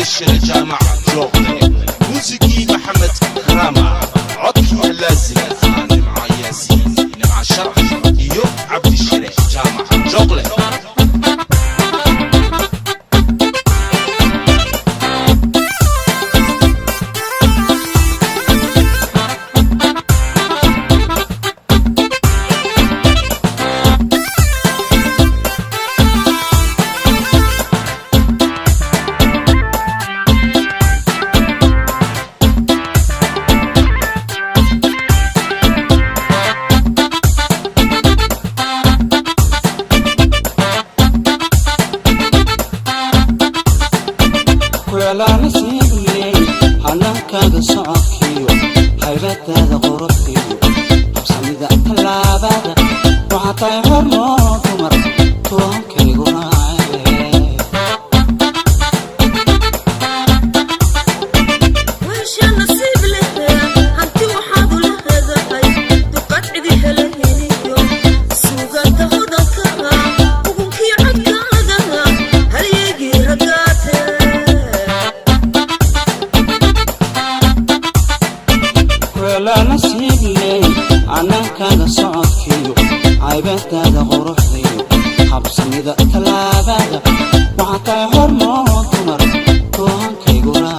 Cabdishire Jaamac Jooqle, muusigii Maxamed Karaama, codkii halaasiga Nimca Yaasiin, Nimca Sharaf iyo Cabdishire Jaamac Jooqle. Hanankaaga socodkiyo haybadaada quruxdiyo habsamida tallaabada, waxaa tahay hormoo dumar tuwankayguna. Hanankaaga socodkiyo haybadaada quruxdiyo habsamida tallaabada, waxaa tahay hormoo dumar tuwankayguna.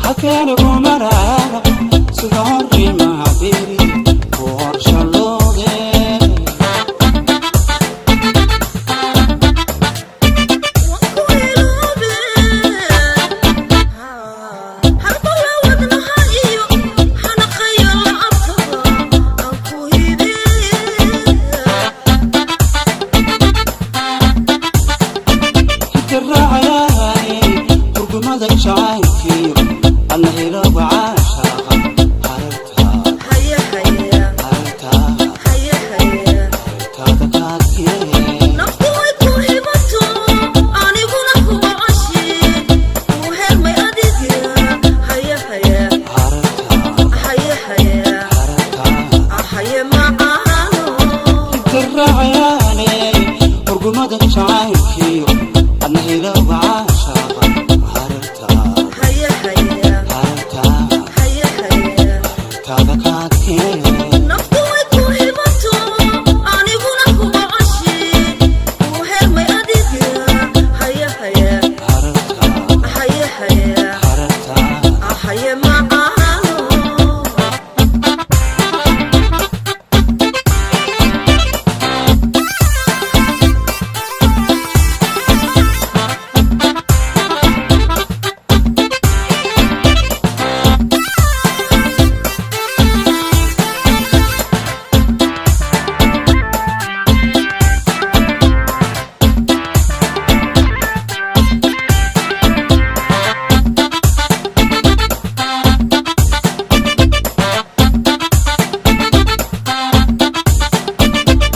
Halkeenigu maraana sida horimaha beri ku horshalooge. Hidiraacayaane hurgumada jacaylkiyo alla helowga caashaaqa harartaada kaadkee. Hidiraacayaane hurgumada jacaylkiyo alla helowga caashaaqa harartaada kaadkee.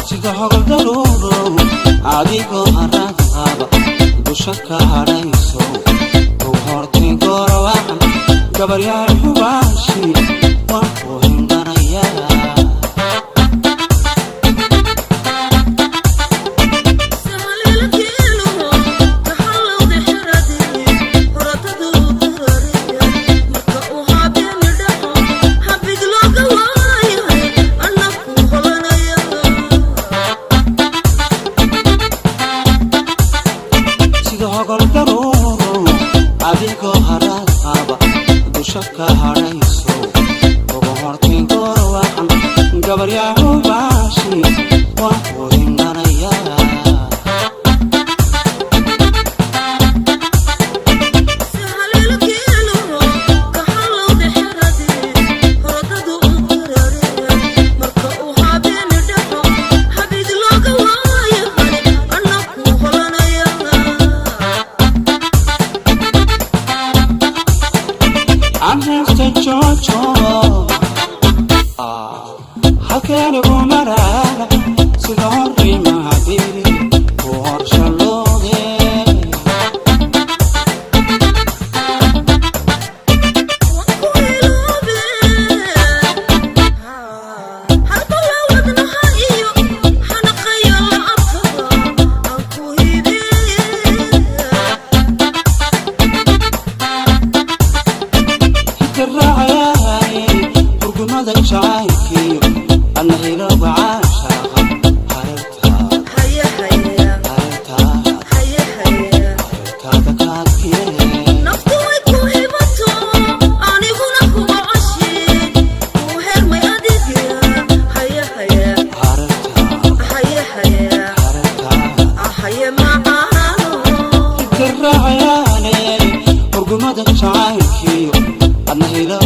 Sida hogol daruurow adigoo haraad qaba dusha ka hadhayso ugu hortay goorwacan gabaryahay xubaashi waan ku hindhanayaa. Sida hogol daruurow adigoo haraad qaba dusha ka hadhayso ugu hortay goorwacan gabaryahay xubaashi waan ku hindhanayaa. Marka uu habeen dhaxo habid looga waayo. Habraacayaane hurgumada jacaylkiyo adna hila.